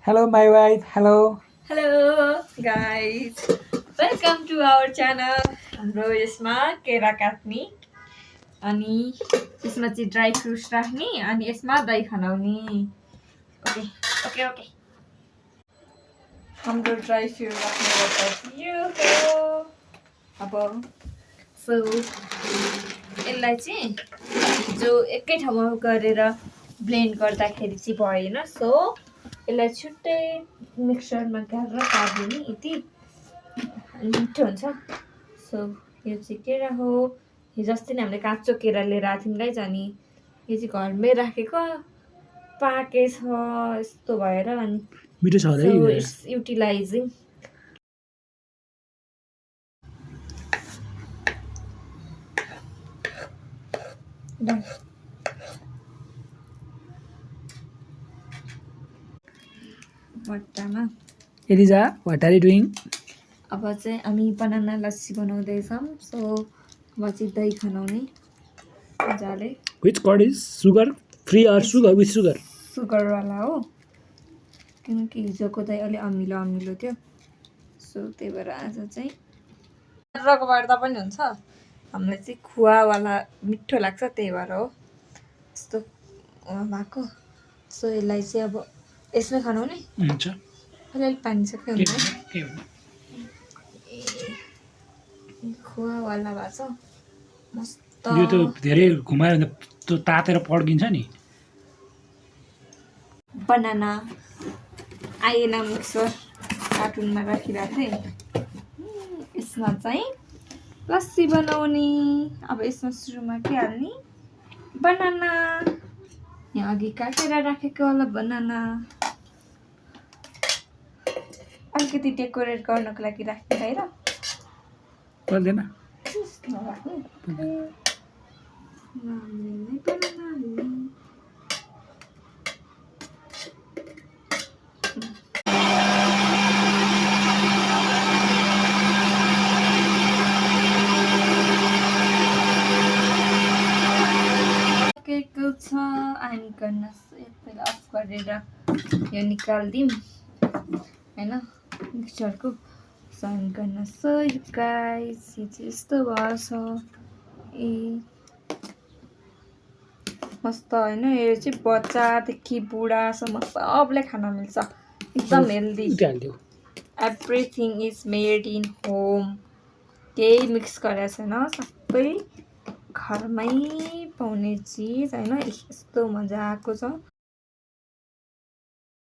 Hello, my wife. Hello. Hello guys, welcome to our channel. हाम्रो यसमा केरा काट्ने अनि यसमा चाहिँ ड्राई फ्रुट्स राख्ने अनि यसमा दही खनाउने। ओके ओके ओके हाम्रो ड्राई फ्रुट राख्ने गर्दा यो हो। अब सो यसलाई चाहिँ जो एकै ठाउँमा गरेर ब्लेन्ड गर्दाखेरि चाहिँ भएन, सो यसलाई छुट्टै मिक्सरमा गरेर काट्दिने यति मिठो हुन्छ। सो यो चाहिँ केरा हो। हिजो अस्ति नै हामीले काँचो केरा लिएर आएको थियौँ गाइज, अनि यो चाहिँ घरमै राखेको पाकेछ यस्तो भएर, अनि मिठो छ है। It's utilising. बट्टामा Eliza, what are you doing? अब चाहिँ हामी बनाना लस्सी बनाउँदैछौँ। सो अब चाहिँ दही खनाउने मजाले। Which curd is sugar free or sugar with sugar? सुगरवाला हो, किनकि हिजोको दही अलि अमिलो अमिलो थियो। सो त्यही भएर आज चाहिँ रक बार्दा पनि हुन्छ, हामीलाई चाहिँ खुवावाला मिठो लाग्छ, त्यही भएर हो यस्तो भएको। सो यसलाई चाहिँ अब यसमै खनाउने। हुन्छ। अलिअलि पानी सबै हुन्छ। खुवावाला भएको छ मस्त। यो त धेरै घुमायो भने त तातेर पड्किन्छ नि। बनाना आएन मिक्सर कार्टुनमा राखिरहेको थिएँ। यसमा चाहिँ लस्सी बनाउने। अब यसमा सुरुमा के हाल्ने? बनाना। यहाँ अघि काटेर राखेको होला बनाना। अलिकति डेकोरेट गर्नको लागि राख्ने बाहिर पर्दैन। हामी गर्न पहिला अफ गरेर यो निकाल्दिउँ होइन मिक्सचरको। सो हामी गर्न गाइस यो चाहिँ यस्तो भएछ। ए मस्त होइन, यो चाहिँ बच्चादेखि बुढासम्म सबले खान मिल्छ, एकदम healthy. Everything is made in home, केही मिक्स गरेको छैन, सबै घरमै पाउने चिज होइन। यस्तो मजाको छ।